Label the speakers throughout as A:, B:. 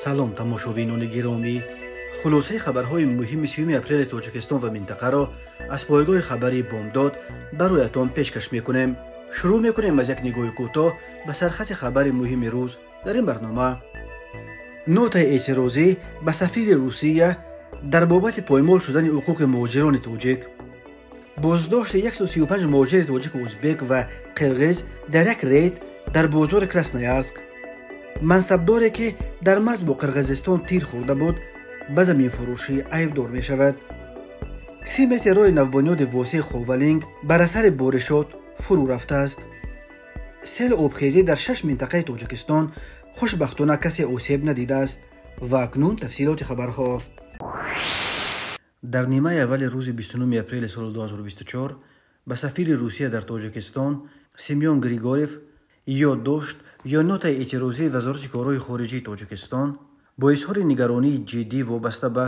A: Салом, тамошобинони гиромӣ. Хулосаи хабарҳои муҳими 3 апрели Тоҷикистон ва минтақаро аз пойгоҳи хабарии Бомдод бароятон пешкаш мекунем. Шурӯъ мекунем аз як нигоҳи кӯтоҳ ба сархати хабари муҳими рӯз дар ин барнома. Нотаи эътирозӣ ба сафири Русия дар бобати поймол шудани ҳуқуқи муҳоҷирони тоҷик. Боздошти 135 муҳоҷири тоҷику узбек ва қирғиз дар як рейд дар бозори Красноярск. Мансабдоре, ки дар марз бо Қирғизистон тир хӯрда буд, ба заминфурӯшӣ айбдор мешавад. 30 метр роҳи навбунёди Восеи Ховалинг бар асари боришот фурӯ рафтааст. Селу обхезӣ дар 6 минтақаи Тоҷикистон, хушбахтона касе осеб надидааст. Ва акнун тафсилоти хабарҳо. Дар нимаи аввали рӯзи 29 апрели соли 2024 ба сафири Русия дар Тоҷикистон Семён Григорьев ёддошт ё нотаи эътирозии Вазорати корҳои хориҷии Тоҷикистон бо изҳори нигаронии ҷиддӣ вобаста ба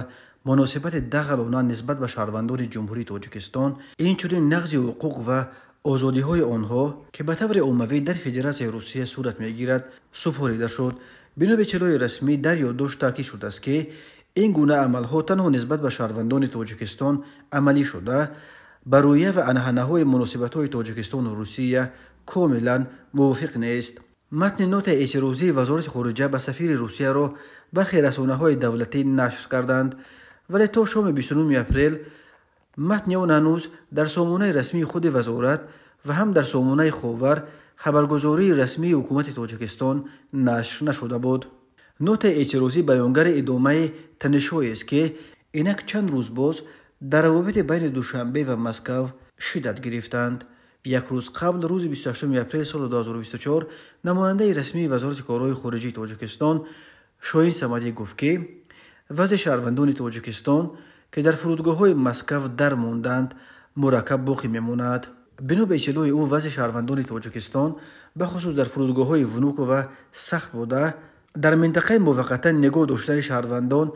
A: муносибати дағалона нисбат ба шаҳрвандони Ҷумҳурии Тоҷикистон, инчунин нақзи ҳуқуқ ва озодиҳои онҳо, ки ба таври оммавӣ дар Федератсияи Русия сурат мегирад, супорида шуд. Бино ба иттилои расмӣ дар ёддошт таъкид шудааст, ки ин гуна амалҳо танҳо нисбат ба шаҳрвандони Тоҷикистон амалӣ шуда, ба рӯя ва анъанаҳои муносибатҳои Тоҷикистону Русия комилан мувофиқ нест. Матни нотаи эътирозии Вазорати хориҷа ба сафири Русияро бархе расонаҳои давлатӣ нашр карданд, вале то шоми 29 апрел матни он ҳанӯз дар сомонаи расмии худи вазорат ва ҳам дар сомонаи Ховар, хабаргузории расмии ҳукумати Тоҷикистон, нашр нашуда буд. Нотаи эътирозӣ баёнгари идомаи танишҳоест, ки инак чанд рӯз боз дар равобити байни Душанбе ва Москав шиддат гирифтанд. Як рӯз қабл, рӯзи 28 апрел соли 2024, намояндаи расмии Вазорати корҳои хориҷии Тоҷикистон Шоҳин Самадӣ гуфт, ки вазъи шаҳрвандони Тоҷикистон, ки дар фурудгоҳҳои Москав дар монданд, мураккаб боқӣ мемонад. Бино ба иттилои ӯ, вазъи шаҳрвандони Тоҷикистон бахусус дар фурудгоҳҳои Внуково сахт буда, дар минтақаи муваққатан нигоҳ доштани шаҳрвандон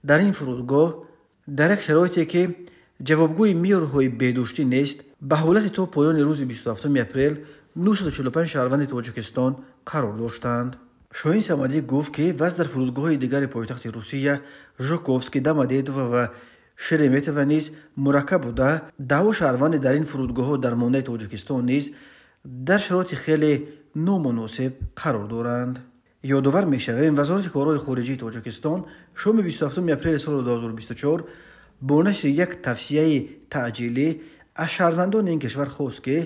A: дар ин фурудгоҳ дар як шароите, ки ҷавобгӯи меъёрҳои беҳдоштӣ нест, ба ҳолати то поёни рӯзи 27 апрел 945 шаҳрванди Тоҷикистон қарор доштанд. Шоҳин Самадӣ гуфт, ки вазъ дар фурудгоҳҳои дигари пойтахти Русия, Жуковский, Домодедово ва Шереметьево низ мураккаб буда, даҳҳо шаҳрванди дар ин фурудгоҳҳо дар мондаи Тоҷикистон низ дар шароити хеле номуносиб қарор доранд. Ёдовар мешавем, Вазорати корҳои хориҷии Тоҷикистон шоми 27 апрели соли 2024 бо нашри як тавсияи таъҷилӣ аз шаҳрвандони ин кишвар хост, ки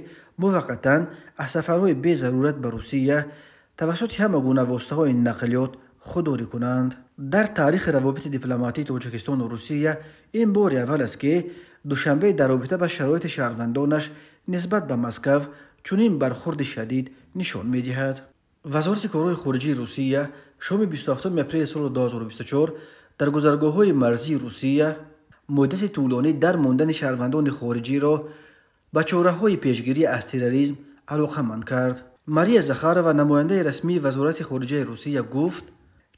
A: муваққатан аз сафарҳои безарурат ба Русия тавассути ҳама гуна воситаҳои нақлиёт худдорӣ кунанд. Дар таърихи равобити дипломатии Тоҷикистону Русия ин бори аввал аст, ки Душанбе дар робита ба шароити шаҳрвандонаш нисбат ба Москав чунин бархурди шадид нишон медиҳад. Вазорати корҳои хориҷии Русия шоми 27 апрели соли 2024 дар гузаргоҳҳои марзии Русия муддати тӯлонӣ дар мондани шаҳрвандони хориҷиро ба чораҳои пешгирӣ аз терроризм алоқаманд кард. Мария Захарова, намояндаи расмии Вазорати хориҷаи Русия, гуфт,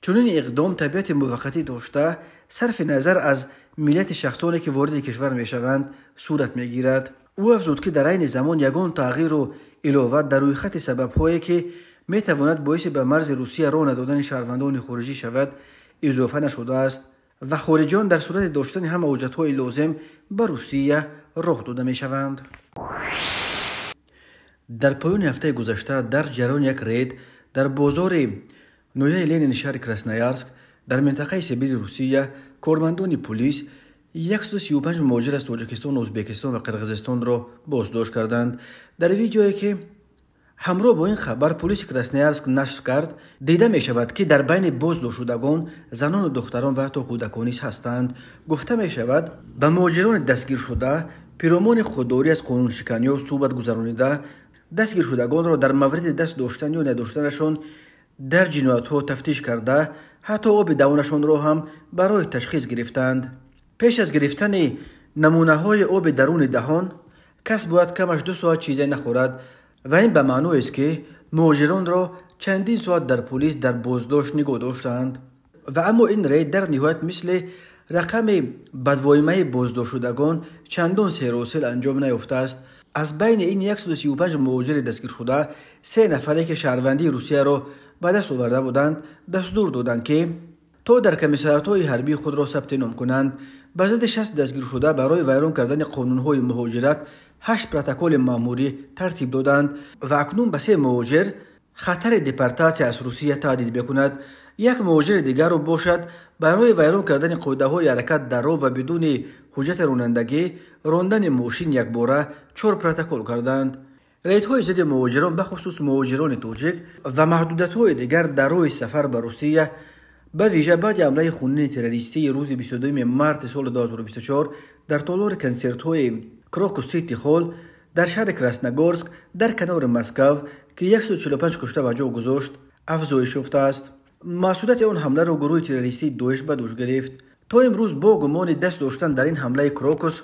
A: чунин иқдом табиати муваққатӣ дошта, сарфи назар аз миллати шахсоне, ки вориди кишвар мешаванд, сурат мегирад. Ӯ афзуд, ки дар айни замон ягон тағйиру илова дар рӯйхати сабабҳое, ки метавонад боиси ба марзи Русия роҳ надодани шаҳрвандони хориҷӣ шавад, изофа нашудааст ва хориҷиён дар сурати доштани ҳама ҳуҷҷатҳои лозим ба Русия роҳ дода мешаванд. Дар поёни ҳафтаи гузашта дар ҷараёни як рейд дар бозори ноҳияи Ленини шаҳри Красноярск дар минтақаи Сибири Русия кормандони пулис 135 муҳоҷир аз Тоҷикистон, Ӯзбекистон ва Қирғизистонро боздошт карданд. Дар видеое, ки ҳамроҳ бо ин хабар пулиси Красноярск нашр кард, дида мешавад, ки дар байни боздоштшудагон занону духтарон ва ҳатто кӯдакон низ ҳастанд. Гуфта мешавад, ба муҳоҷирони дастгиршуда пиромони худдорӣ аз қонуншиканиҳо суҳбат гузаронида, дастгиршудагонро дар мавриди даст доштан ё надоштанашон дар ҷиноятҳо тафтиш карда, ҳатто оби давонашонро ҳам барои ташхис гирифтанд. Пеш аз гирифтани намунаҳои оби даруни даҳон кас бояд камаш 2 соат чизе нахӯрад ва ин ба маъноест, ки муҳоҷиронро чандин соат дар пулис дар боздошт нигоҳ доштанд. Ва аммо ин рейд дар ниҳоят мисли рақами бадвоимаи боздоштшудагон чандон серосил анҷом наёфтааст. Аз байни ин 135 муҳоҷири дастгиршуда 3 нафаре, ки шаҳрвандии Русияро ба даст оварда буданд, дастур доданд, ки то дар комиссариатҳои ҳарбии худро сабти ном кунанд. Ба зидди 60 дастгиршуда барои вайрон кардани қонунҳои муҳоҷират 8 протоколи маъмурӣ тартиб доданд ва акнун ба 3 муҳоҷир хатари депортатсия аз Русия таҳдид мекунад. Як муҳоҷири дигарро бошад барои вайрон кардани қоидаҳои ҳаракат дар роҳ ва бидуни ҳуҷҷати ронандагӣ рондани мошин якбора 4 протокол карданд. Рейдҳои зидди муҳоҷирон, бахусус муҳоҷирони тоҷик ва маҳдудиятҳои дигар дар роҳи сафар ба Русия, ба вижа баъди ҳамлаи хунини террористии рӯзи 22 марти соли 2024 дар толори консертҳои Крокус Сити Холл дар шаҳри Красногорск дар канори Москав, ки 145 кушта ба ҷо гузошт, афзоиш ёфтааст. Масъулияти он ҳамларо гурӯҳи террористии Доиш ба дӯш гирифт. То имрӯз бо гумони даст доштан дар ин ҳамлаи Крокус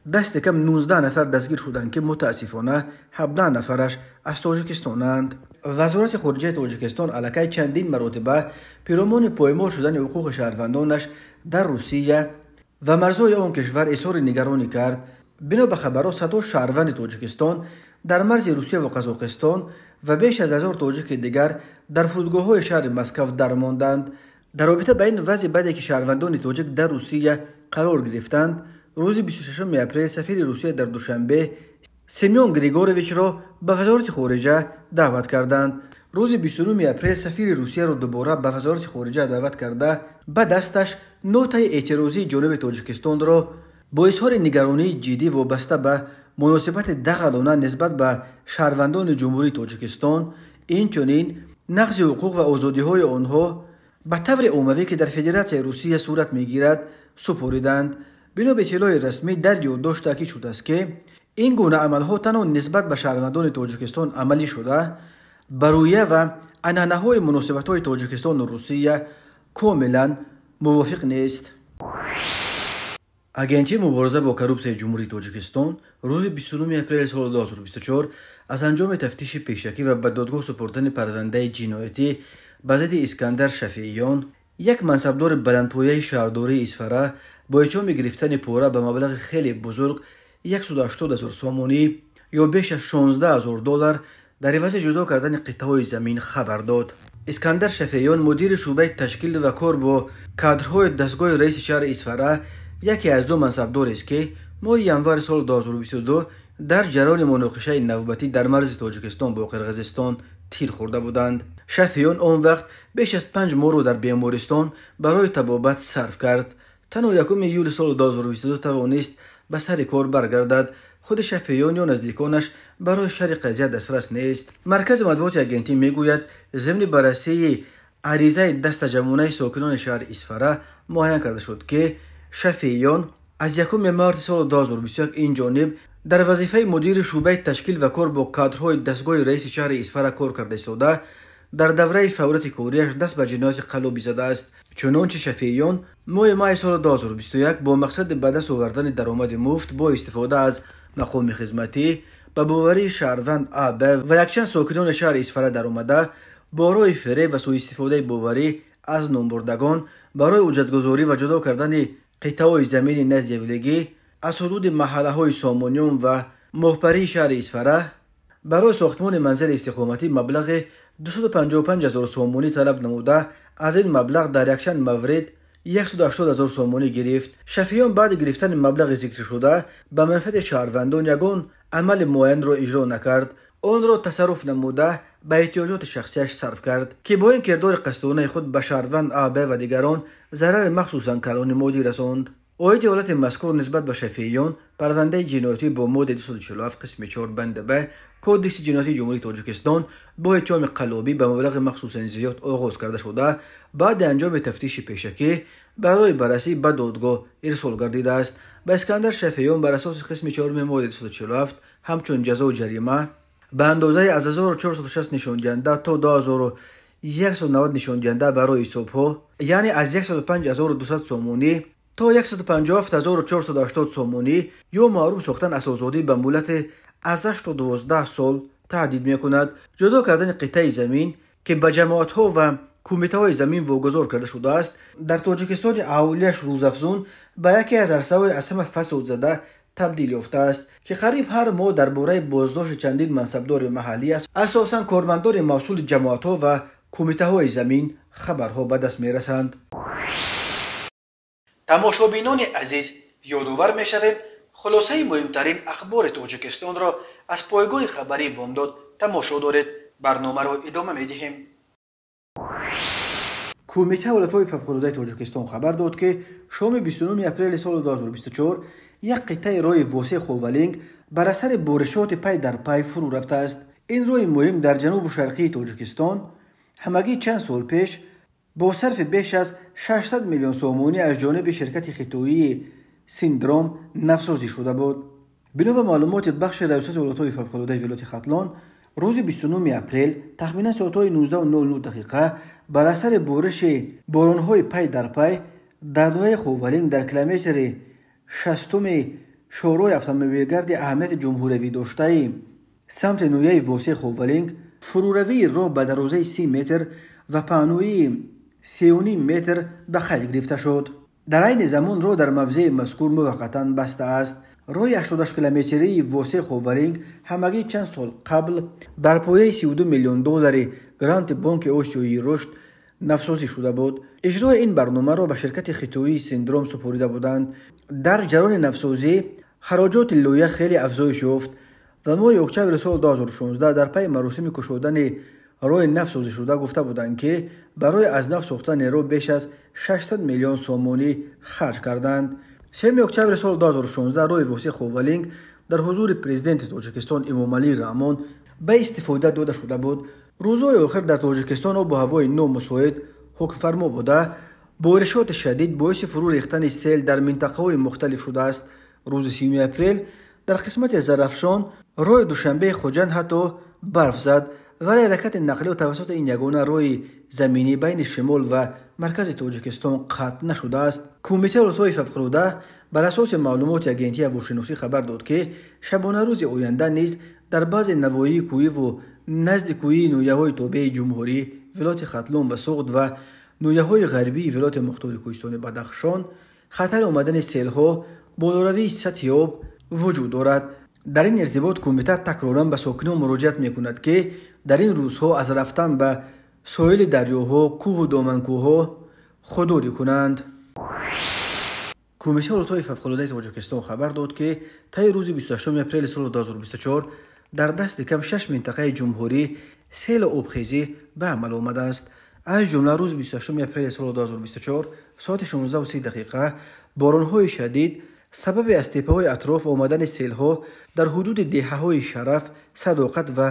A: дасти кам 19 нафар дастгир шуданд, ки мутаассифона 17 нафараш аз Тоҷикистонанд. Вазорати хориҷаи Тоҷикистон аллакай чандин маротиба пиромони поймол шудани ҳуқуқи шаҳрвандонаш дар Русия ва марзҳои он кишвар изҳори нигаронӣ кард. Бино ба хабарҳо, садҳо шаҳрванди Тоҷикистон дар марзи Русия ва Қазоқистон ва беш аз 1000 тоҷики дигар дар фурудгоҳҳои шаҳри Москав дармонданд. Дар робита ба ин вазъи баде ки шаҳрвандони тоҷик дар Русия қарор гирифтанд, рӯзи 26 апрел сафири Русия дар Душанбе Семён Григорьевичро ба вазорати хориҷа даъват карданд. Рӯзи 29 апрел сафири Русияро дубора ба вазорати хориҷа даъват карда, ба дасташ нотаи эътирозии ҷониби Тоҷикистонро бо изҳори нигаронии ҷиддӣ вобаста ба муносибати дағалона нисбат ба шаҳрвандони Ҷумҳурии Тоҷикистон, инчунин нақзи ҳуқуқ ва озодиҳои онҳо ба таври оммавӣ, ки дар Федератсияи Русия сурат мегирад, супориданд. Бино ба иттилои расмӣ дар ёддошт таъкид шудааст, ки ин гуна амалҳо танҳо нисбат ба шаҳрвандони Тоҷикистон амалӣ шуда, ба рӯя ва анъанаҳои муносибатҳои Тоҷикистону Русия комилан мувофиқ нест. Агентии мубориза бо коррупсияи Ҷумҳурии Тоҷикистон рӯзи 29 апрели соли 2024 аз анҷоми тафтиши пешакӣ ва ба додгоҳ супурдани парвандаи ҷиноятӣ ба зидди Искандар Шафеиён, як мансабдори баландпояи шаҳрдории Исфара, бо иттиҳоми гирифтани пора ба маблағи хеле бузург 180 000 сомонӣ ё беш аз 16 000 доллар дар ивази ҷудо кардани қитъаҳои замин хабар дод. Искандар Шафеиён, мудири шӯъбаи ташкил ва кор бо кадрҳои дастгоҳи раиси шаҳри Исфара, яке аз ду мансабдорест, ки моҳи январи соли 2022 дар ҷараёни муноқишаи навбатӣ дар марзи Тоҷикистон бо Қирғизистон тир хӯрда буданд. Шафеиён он вақт беш аз 5 моҳро дар бемористон барои табобат сарф кард. Танҳо 1 июли соли 2022 тавонист ба сари кор баргардад. Худи Шафеиён ё наздиконаш барои шарҳи қазия дастрас нест. Маркази матбуоти агентӣ мегӯяд, зимни баррасии аризаи дастаҷамъонаи сокинони шаҳри Исфара муайян карда шуд, ки Шафеиён аз 1 марти соли 2021 ин ҷониб дар вазифаи мудири шӯъбаи ташкил ва кор бо кадрҳои дастгоҳи раиси шаҳри Исфара кор карда истода, дар давраи фаврияти кориаш даст ба ҷинояти қаллобӣ задааст. Чунончи Шафеиён моҳи майи соли 2021 бо мақсади ба даст овардани даромади муфт бо истифода аз мақоми хизматӣ ба боварии шаҳрванд АБ ва якчанд сокинони шаҳри Исфара даромада, бо роҳи фиреб ва суистифодаи боварӣ аз номбурдагон барои ҳуҷҷатгузорӣ ва ҷудо кардани қитъаҳои замини назди явлигӣ аз ҳудуди маҳаллаҳои Сомониён ва Моҳпарии шаҳри Исфара барои сохтмони манзили истиқоматӣ маблағи 255 000 сомонӣ талаб намуда, аз ин маблағ дар якчанд маврид 180 000 сомонӣ гирифт. Шафеиён баъди гирифтани маблағи зикршуда ба манфиати шаҳрвандон ягон амали муайянро иҷро накард, онро тасарруф намуда ба эҳтиёҷоти шахсияш сарф кард, ки бо ин кирдори қасдонаи худ ба шаҳрванд АБ ва дигарон зарари махсусан калони моддӣ расонд. Оиди ҳолати мазкур нисбат ба Шафеиён парвандаи ҷиноятӣ бо моддаи 247 қисми 4 банди Б Кодекси ҷиноятии Ҷумҳурии Тоҷикистон бо иттиҳоми қаллобӣ ба маблағи махсусан зиёд оғоз карда шуда, баъди анҷоми тафтиши пешакӣ барои баррасӣ ба додгоҳ ирсол гардидааст. Ба Искандар Шафеиён бар асоси қисми 4 моддаи 247 ҳамчун ҷазо ҷарима ба андозаи аз 1460 нишондиҳанда то 2190 нишондиҳанда барои ҳисобҳо, яъне аз 105200 сомонӣ то 157480 сомонӣ ё маҳрум сохтан аз озодӣ ба муҳлати аз 8 то 12 сол таҳдид мекунад. Ҷудо кардани қитъаи замин, ки ба ҷамоатҳо ва кумитаҳои замин вогузор карда шудааст, дар Тоҷикистони аҳолиаш рӯзафзун ба яке аз арсаҳои аз ҳама фасодзада табдил ёфтааст, ки қариб ҳар моҳ дар бораи боздошти чандин мансабдори маҳаллӣ аст, асосан кормандони мавсули ҷамоатҳо ва кумитаҳои замин хабарҳо ба даст мерасанд. Тамошобинони азиз, ёдовар мешавем, хулосаи муҳимтарин ахбори Тоҷикистонро аз пойгоҳи хабарии Бомдод тамошо доред. Барномаро идома медиҳем. Кумитаи ҳолатҳои фавқулодаи Тоҷикистон хабар дод, ки шоми 29 апрели соли 2024 як қитъаи роҳи Восеъ Ховалинг бар асари боришоти пай дар пай фурӯ рафтааст. Ин роҳи муҳим дар ҷанубу шарқии Тоҷикистон ҳамагӣ чанд сол пеш бо сарфи беш аз 600 миллион сомонӣ аз ҷониби ширкати хитоии Синдром навсозӣ шуда буд. Бино ба маълумоти бахши раёсати ҳолатҳои фавқулодаи вилояти Хатлон, рӯзи 29 апрел тахминан соатҳои 19:00 бар асари бориши боронҳои пай дар пай дар ноҳияи Ховалинг дар километри 60-уми шоҳроҳи автомобилгарди аҳамияти ҷумҳуриявӣ доштаи самти ноҳияи Восеъ Ховалинг фурӯравии роҳ ба дарозаи 30 метр ва паҳноии 3,5 метр ба қайд гирифта шуд. Дар айни замон роҳ дар мавзеи мазкур муваққатан баста аст. Роҳи 88 километрии Восеъ Ховалинг ҳамагӣ чанд сол қабл бар пояи 32 миллион доллари гранти Бонки Осиёии рушд навсозӣ шуда буд. Иҷрои ин барномаро ба ширкати хитоии Синдром супорида буданд. Дар ҷараёни навсозӣ хароҷоти лоиҳа хеле афзоиш ёфт ва моҳи октябри соли 2016 дар пайи маросими кушодани роҳи навсозишуда гуфта буданд, ки барои аз нав сохтани роҳ беш аз 600 миллион сомонӣ харҷ карданд. 3 октябри соли 2016 роҳи Восеъ Ховалинг дар ҳузури президенти Тоҷикистон Эмомалӣ Раҳмон ба истифода дода шуда буд. Рӯзҳои охир дар Тоҷикистон обу ҳавои номусоид ҳукмфармо буда, боришоти шадид боиси фурӯ рехтани сел дар минтақаҳои мухталиф шудааст. Рӯзи 30 апрел дар қисмати Зарафшон роҳи Душанбеи Хуҷанд ҳатто барф зад, вале ҳаракати нақлиёт тавассути ин ягона роҳи заминӣ байни шимол ва маркази Тоҷикистон қатъ нашудааст. Кумитаи ҳолатҳои фавқулода бар асоси маълумоти агентии ҳавошиносӣ хабар дод, ки шабонарӯзи оянда низ дар баъзе навоҳии кӯҳиву назди кӯҳии ноҳияҳои тобеи ҷумҳурӣ, вилояти Хатлон ва Суғд ва ноҳияҳои ғарбии вилояти мухтори кӯҳистони Бадахшон хатари омадани селҳо, болоравии сатҳи об вуҷуд дорад. Дар ин иртибот кумита такроран ба сокинон муроҷиат мекунад, ки дар ин рӯзҳо аз рафтан ба соҳили дарёҳо, кӯҳу доманкӯҳҳо худдорӣ кунанд. Кумитаи ҳолатҳои фавқулодаи Тоҷикистон хабар дод, ки таи рӯзи 28 апрели соли 2024 дар дасти кам 6 минтақаи ҷумҳурӣ селу обхезӣ ба амал омадааст. Аз ҷумла рӯзи 28 апрели соли 2024 соати 16:30 боронҳои шадид сабаби аз теппаҳои атроф омадани селҳо дар ҳудуди деҳаҳои Шараф, Садоқат ва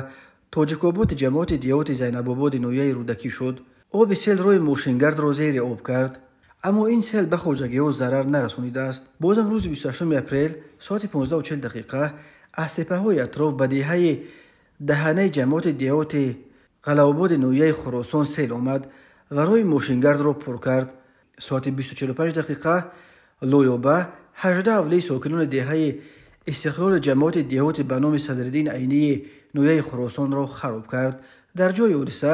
A: Тоҷикободи ҷамоати деҳоти Зайнабободи ноҳияи Рӯдакӣ шуд. Оби сел роҳи мошингардро зери об кард, аммо ин сел ба хоҷагиҳо зарар нарасонидааст. Бозам рӯзи 28 апрел соати 15:40 аз теппаҳои атроф ба деҳаи Даҳанаи ҷамоати деҳоти Ғалаободи ноҳияи Хуросон сел омад ва роҳи мошингардро пур кард. Соати 20:45 лоёба 18 ҳавлии сокинони деҳаи Истиқлоли ҷамоати деҳоти ба номи Садриддин Айнии ноҳияи Хуросонро хароб кард. Дар ҷои ҳодиса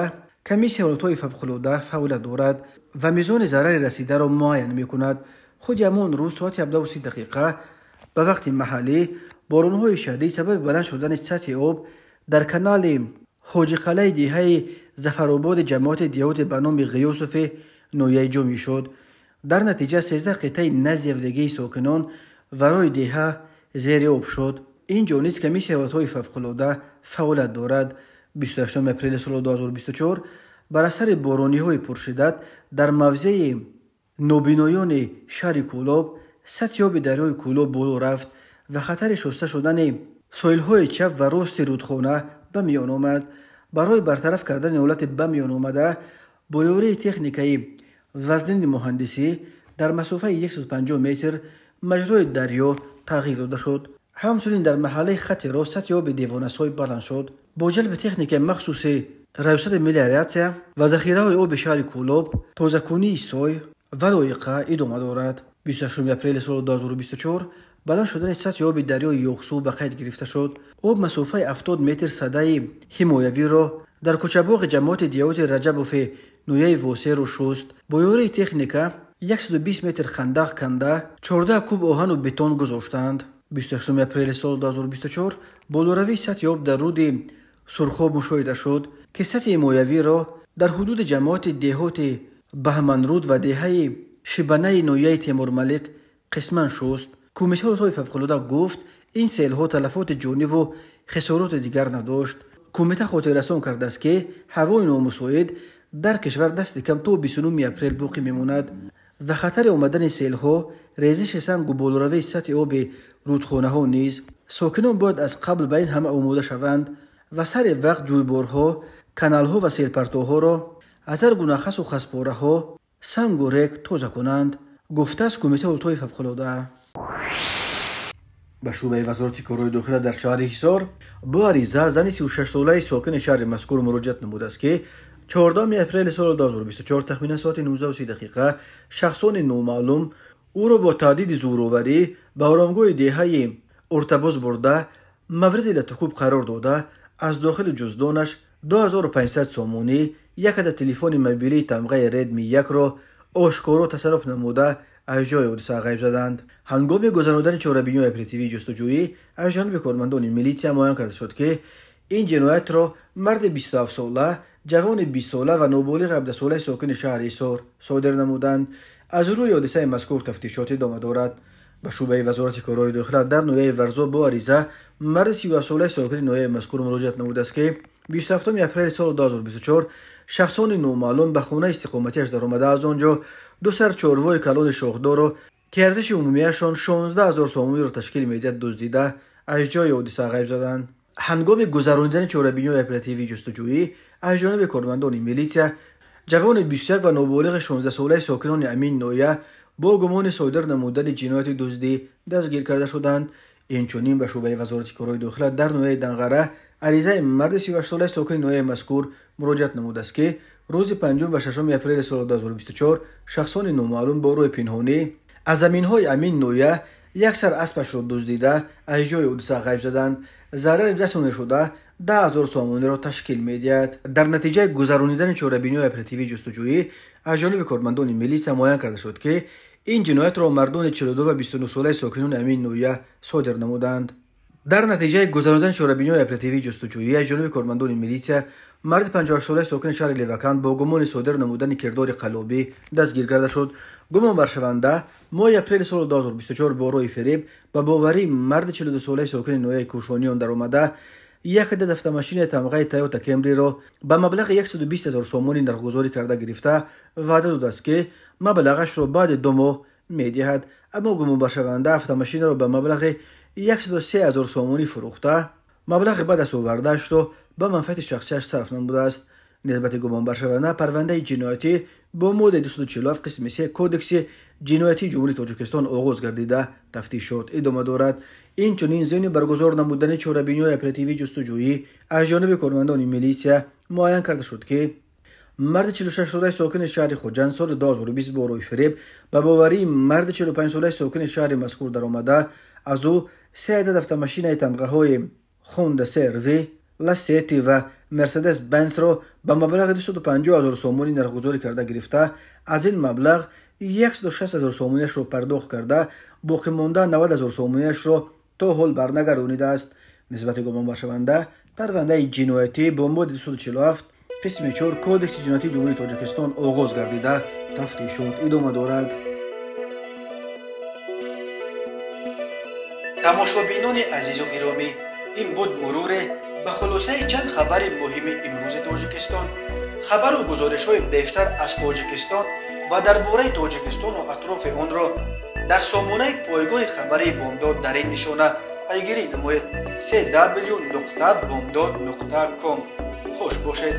A: комиссияи ҳолатҳои фавқулода фаъолият дорад ва мизони зарари расидаро муайян мекунад. Худи ҳамон рӯз соати 17:30 ба вақти маҳаллӣ боронҳои шадид сабаби баланд шудани сатҳи об дар канали Ҳоҷиқалаи деҳаи Зафарободи ҷамоати деҳоти ба номи Ғиёсофи ноҳияи Ҷомӣ шуд. Дар натиҷа 13 қитъаи назди ҳавлигии сокинон ва роҳи деҳа зери об шуд. Ин ҷо низ комиссияи ҳолатҳои фавқулода фаъолият дорад. 28 апрели соли 2024 бар асари борониҳои пуршиддат дар мавзеи нобиноёни шаҳри Кӯлоб сатҳи оби дарёи Кӯлоб боло рафт ва хатари шуста шудани соҳилҳои чап ва рости рудхона ба миён омад. Барои бартараф кардани ҳолати ба миён омада бо ёрии техникаи вазнини муҳандисӣ дар масофаи 150 метр маҷрои дарё тағйир дода шуд. Ҳамчунин дар маҳаллаи хати рост сатҳи оби девонасой баланд шуд. Бо ҷалби техникаи махсуси раёсати мелиоратсия ва захираҳои оби шаҳри Кӯлоб тозакунии сой ва лоиқа идома дорад. 28 апрели соли 2024 баланд шудани сатҳи оби дарёи Ёқсу ба қайд гирифта шуд. Об масофаи 70 метр садаи ҳимоявиро дар кӯчабоғи ҷамоати деҳоти Раҷабофи ноҳияи Восеъро шуст. Бо ёрии техника 120 метр хандақ канда 14 куб оҳану бетон гузоштанд. 28 апрели соли 2024 болоравии сатҳи об дар руди Сурхоб мушоҳида шуд, ки сатҳи ҳимоявиро дар ҳудуди ҷамоати деҳоти Баҳманруд ва деҳаи Шибанаи ноҳияи Темурмалик қисман шуст. Кумитаи ҳолатҳои фавқулода гуфт, ин селҳо талафоти ҷониву хисороти дигар надошт. Кумита хотиррасон кардааст, ки ҳавои номусоид дар кишвар дасти кам то 29 апрел боқӣ мемонад ва хатари омадани селҳо, резиши сангу болоравии сатҳи оби рудхонаҳо низ. Сокинон бояд аз қабл ба ин ҳама омода шаванд ва сари вақт ҷӯйборҳо, каналҳо ва селпартоҳоро аз ҳар гуна хасу хаспораҳо, сангу рек тоза кунанд, гуфтааст Кумитаи ҳолатҳои фавқулода. Ба шӯъбаи вазорати корҳои дохила дар шаҳри Ҳисор бо ариза зани 36-солаи сокини шаҳри мазкур муроҷиат намудааст, ки 14 апрели соли 2024 тахминан соати 19:30 шахсони номаълум ӯро бо таҳдиди зӯроварӣ ба оромгоҳи деҳаи Уртабоз бурда, мавриди латукӯб қарор дода, аз дохили ҷуздонаш 2500 сомонӣ, як адад телефони мобилии тамғаи Redmi 1-ро ошкоро тасарруф намуда аз ҷои ҳодиса ғайб заданд. Ҳангоми гузаронидани чорабиниҳои оперативии ҷустуҷӯӣ аз ҷониби кормандони милитсия муайян карда шуд, ки ин ҷиноятро марди 27-сола, ҷавони 20-сола ва ноболиғи 17-солаи сокини шаҳри Ҳисор содир намуданд. Аз рӯи ҳодисаи мазкур тафтишот идома дорад. Ба шӯъбаи вазорати корҳои дохила дар ноҳияи Варзоб бо ариза марди 37-солаи сокини ноҳияи мазкур муроҷиат намудааст, ки 27 апрели соли 2024 шахсони номаълум ба хонаи истиқоматиаш даромада, аз он ҷо ду сар чорвои калони шохдорро, ки арзиши умумияшон 16 000 сомониро ташкил медиҳад, дуздида аз ҷои ҳодиса ғайб заданд. Ҳангоми гузаронидани чорабиниҳои оперативии ҷустуҷӯӣ аз ҷониби кормандони милитсия ҷавони 21 ва ноболиғи 16-солаи сокинони амин ноҳия бо гумони содир намудани ҷинояти дуздӣ дастгир карда шуданд. Инчунин ба шӯъбаи вазорати корҳои дохила дар ноҳияи Данғара аризаи марди 38-солаи сокини ноҳияи мазкур муроҷиат намудааст, ки рӯзи 5 ва 6 апрели соли 2024 шахсони номаълум бо роҳи пинҳонӣ аз заминҳои амин ноҳия як сар аспашро дуздида аз ҷои ҳодиса ғайб заданд. Зарари расонидашуда 10 000 сомониро ташкил медиҳад. Дар натиҷаи гузаронидани чорабиниҳои оперативии ҷустуҷӯӣ аз ҷониби кормандони милитсия муайян карда шуд, ки ин ҷиноятро мардони 42 ва 29-солаи сокинони амин ноҳия содир намуданд. Дар натиҷаи гузаронидани чорабиниҳои оперативии ҷустуҷӯӣ аз ҷониби кормандони милитсия марди 58-солаи сокини шаҳри Леваканд бо гумони содир намудани кирдори қаллобӣ дастгир карда шуд. Гумонбаршаванда моҳи апрели соли 2024 бо роҳи фиреб ба боварии марди 42-солаи сокини ноҳияи Кӯшониён даромада, як адад автомашинаи тамғаи Тойота Кемриро ба маблағи 120 000 сомонӣ нархгузорӣ карда гирифта, ваъда додааст, ки маблағашро баъди 2 моҳ медиҳад. Аммо гумонбаршаванда автомашинаро ба маблағи 103 000 сомонӣ фурӯхта, маблағи ба даст овардаашро ба манфиати шахсияш сарф намудааст. Нисбати гумонбаршаванда парвандаи ҷиноятӣ бо моддаи 247 қисми 3 Кодекси ҷиноятии Ҷумҳурии Тоҷикистон оғоз гардида, тафтишот идома дорад. Инчунин зимни баргузор намудани чорабиниҳои оперативии ҷустуҷӯӣ аз ҷониби кормандони милитсия муайян карда шуд, ки марди 46-солаи сокини шаҳри Хуҷанд соли 2020 бо роҳи фиреб ба боварии марди 45-солаи сокини шаҳри мазкур даромада, аз ӯ се адад автомашинаи тамғаҳои Honda CR-V, Ласети ва Мерседес Бенсро ба маблағи 250 000 сомонӣ нархгузорӣ карда гирифта, аз ин маблағ 160 000 сомониашро пардохт карда, боқимонда 90 000 сомониашро то ҳол барнагардонидааст. Нисбати гумонбаршаванда парвандаи ҷиноятӣ бо моддаи 247 қисми 4 Кодекси ҷиноятии Ҷумҳурии Тоҷикистон оғоз гардида, тафтишот идома дорад. Тамошобинони азизу гиромӣ, ин буд муруре ба хулосаи чанд хабари муҳими имрӯзи Тоҷикистон. Хабару гузоришҳои бештар аз Тоҷикистон ва дар бораи Тоҷикистону атрофи онро дар сомонаи пойгоҳи хабарии Бомдод дар ин нишона пайгирӣ намоед: cw.bomdod.com. Хуш бошед.